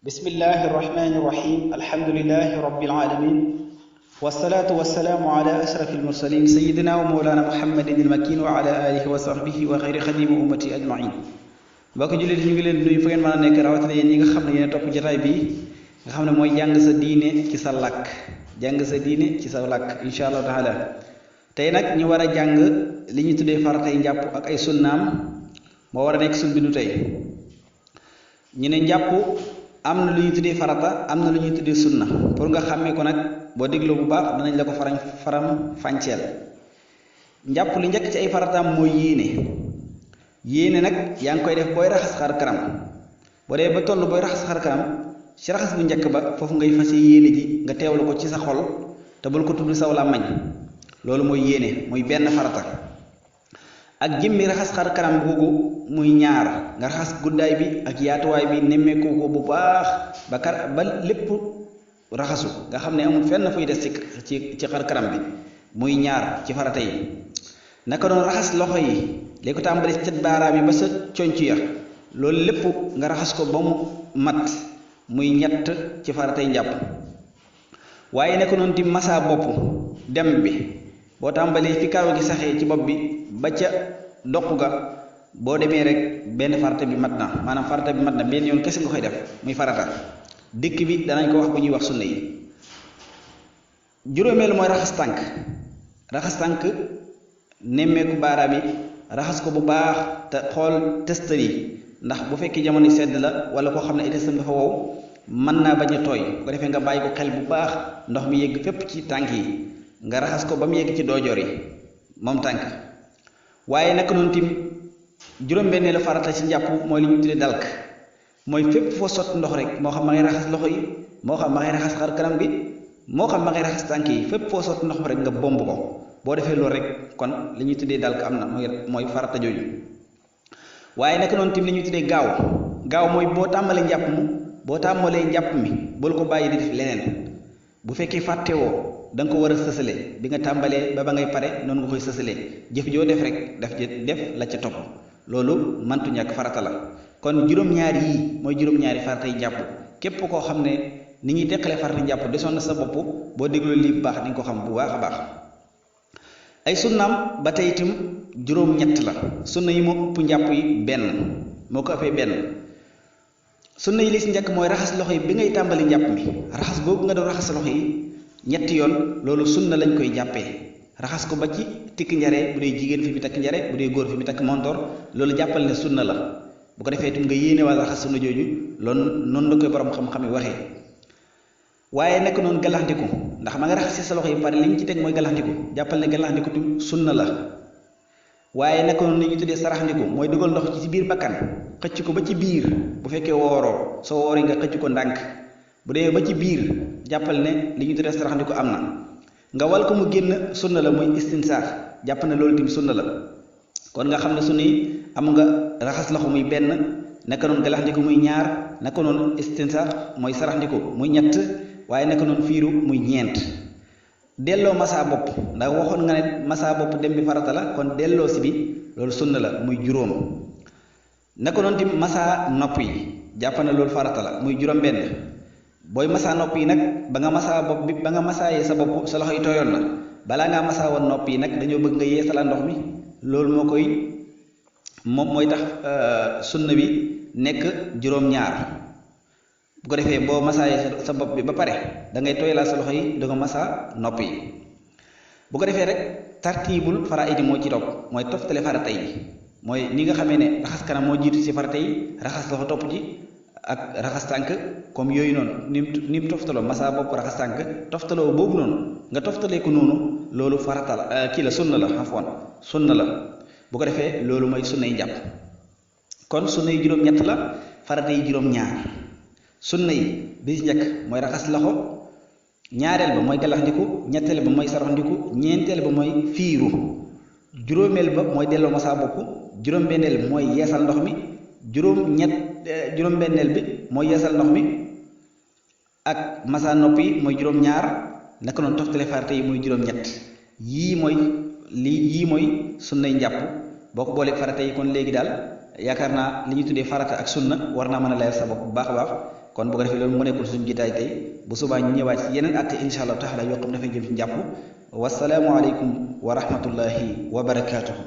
بسم الله الرحمن الرحيم الحمد لله رب العالمين والصلاة والسلام على أشرف المرسلين سيدنا ومولانا محمد المكين وعلى آله وصحبه وخير خديم أمتي أجمعين mbokk jullit ñu ngi leen nuyu fu ngeen mën a nekk rawatina yéen ñi nga xam ne yéen a topp jotaay bi nga xam ne mooy jàng sa diine ci sa làkk jàng sa diine ci sa làkk incha allahu taala tey nag ñu war a jàng li ñu tuddee faratay njàpp ak ay sunnaam moo war a nekk suñ bindu tey ñu ne njàpp am na lu ñuy tuddee farata am na lu ñuy tuddee sunna pour nga xàmmee ko nag boo dégloo bu baax danañ la ko faram fànceel njàpp li njëkk ci ay farataam mooy yéene nag yaa ngi koy def booy raxas xar kanam boo dee ba toll booy raxas xar kanam ci raxas bu njëkk ba foofu ngay fase yéene ji nga teewlu ko ci sa xol te bul ko tudd saw làmmiñ loolu mooy yéene muy benn farata ak jëmmi raxas xar kanam googu muy ñaar nga raxas guddaay bi ak yaatuwaay bi nemmeeku ko bu baax ba lépp raxasu nga xam ne amul fenn fuy des ci xar kanam bi muy ñaar ci farata yi naka doon raxas loxo yi léegi ko tàmbali ci baaraam yi ba sa conc ya loolu lépp nga raxas ko ba mu mat muy ñett ci faratay njàpp waaye nekk noonu ti masa bopp dem bi boo tàmbalee fi karaw gi saxee ci bopp bi ba ca doq ga boo demee rek benn farata bi mat na maanaam farata bi mat na benn yoon kese nga koy def muy farata dikk bi danañ ko wax bu ñuy wax sunna yi juróomeelu mooy raxas tànk nemmeeku baaraam yi raxas ko bu baax te xool testar yi ndax bu fekkee jamono sedd la wala koo xam ne ay testam dafa wow mën naa bañ a tooy bu ko defee nga bàyyi ko xel bu baax ndox mi yegg fépp ci tànk yi nga raxas ko ba mu yegg ci doojoor yi moom tànk waaye naka noonu tim juróom-benneelu farata ci njàpp mooy li ñu tuddee dalk mooy fépp foo sotti ndox rek moo xam ma ngay raxas loxo yi moo xam ma ngay raxas xar kanam gi moo xam ma ngay raxas tànk yi fépp foo sotti ndox rek nga bomb ko boo defee loolu rek kon li ñuy tuddee dalk am na mooy farata jooju waaye naka noonu tim li ñuy tuddee gaaw mooy boo tàmbalee njàpp mi bul ko bàyyi di def leneen bu fekkee fàttewoo da nga ko war a sësale bi nga tàmbalee ba ngay pare noonu nga koy sësalee jëf joo def rek def la ca topp loolu mantu ñàkk farata la kon juróom-ñaari yii mooy juróom-ñaari farata yi njàpp képp koo xam ne ni ñuy teqalee farata yi njàpp desoon na sa bopp boo dégloo lii bu baax di nga ko xam bu baax a baax ay sunnaam ba tey itam juróom-ñett la sunna yi moo ëpp njàpp yi benn moo ko ëppee benn sunna yi li si njëkk mooy raxas loxo yi bi ngay tàmbali njàpp mi raxas boobu nga doon raxas loxo yi ñetti yoon loolu sunna lañ koy jàppee raxas ko ba ci tikk njare bu dee jigéen fi mu takk njare bu dee góor fi mu takk montoor loolu jàppal ne sunna la bu ko defee itam nga yéene wala raxas sunna jooju loolu noonu la koy borom xam-xam yi waxee waaye nekk noonu galaxndiku ndax ma nga raxas sa loxo yi pare li ñu ci teg mooy galaxndiku jàppal ne galaxndiku tu sunna la waaye nekk noonu li ñu tuddee saraxndiku mooy dugal ndox ci biir bakkan xëcc ko ba ci biir bu fekkee wooroo soo wooree nga xëcc ko ndànk bu dee ba ci biir jàppal ne li ñu tuddee saraxndiku am na nga wal ko mu génn sunna la muy istinsaax jàpp ne loolu tim sunna la kon nga xam ne sunna yi am nga raxas loxo muy benn naka noonu galaxndiku muy ñaar naka noonu istinsaax mooy saraxndiku muy ñett waaye naka noonu fiiru muy ñeent delloo masa bopp ndax waxoon nga ne masa bopp dem bi farata la kon delloo si bi loolu sunna la muy juróom naka noonu tim masa nopp yi jàpp ne loolu farata la muy juróom-benn booy masa nopp yi nag ba nga masa bopp bi ba nga masaayee sa bopp sa loxo yi tooyoon na balaa ngaa masa woon nopp yi nag dañoo bëgg nga yeesala ndox mi loolu moom mooy tax sunna bi nekk juróom-ñaar bu ko defee boo masaayee sa bopp bi ba pare da ngay tooyalaa sa loxo yi da nga masa nopp yi bu ko defee rek tartiibul faraa'id moo ci topp mooy toftale farata yi mooy ni nga xamee ne raxas kanam moo jiitu ci farata yi raxas loxo topp ci ak raxas tànk comme yooyu noonu ni mu toftaloo masa bopp raxas tànk toftaloo boobu noonu nga toftalee ko noonu loolu farata la kii la sunna la afwan sunna la bu ko defee loolu mooy sunna yi njàpp kon sunna yi juróom-ñett la farata yi juróom-ñaar sunna yi bi ci njëkk mooy raxas loxo ñaareel ba mooy galaxndiku ñetteel ba mooy saraxndiku ñeenteel ba mooy fiiru juróomeel ba mooy delloo masa bopp juróom-benneel bi mooy yeesal ndox mi juróom-benneel bi mooy yeesal ndox mi ak masa nopp yi mooy juróom-ñaar naka noonu toftale farata yi muy juróom-ñett yii mooy sunnay njàpp boo ko boolee farata yi kon léegi daal yaakaar naa li ñu tuddee farata ak sunna war naa mën a leer sa bopp bu baax a baax kon bu ko defee loolu mu nekkul suñu jitaay tey bu subaa ñu ñëwaat ci yeneen atte insha allah taala yoo xam dafay jëm ci njàpp wasalaamu aleykum wa rahmatullahi wa barakaatuhu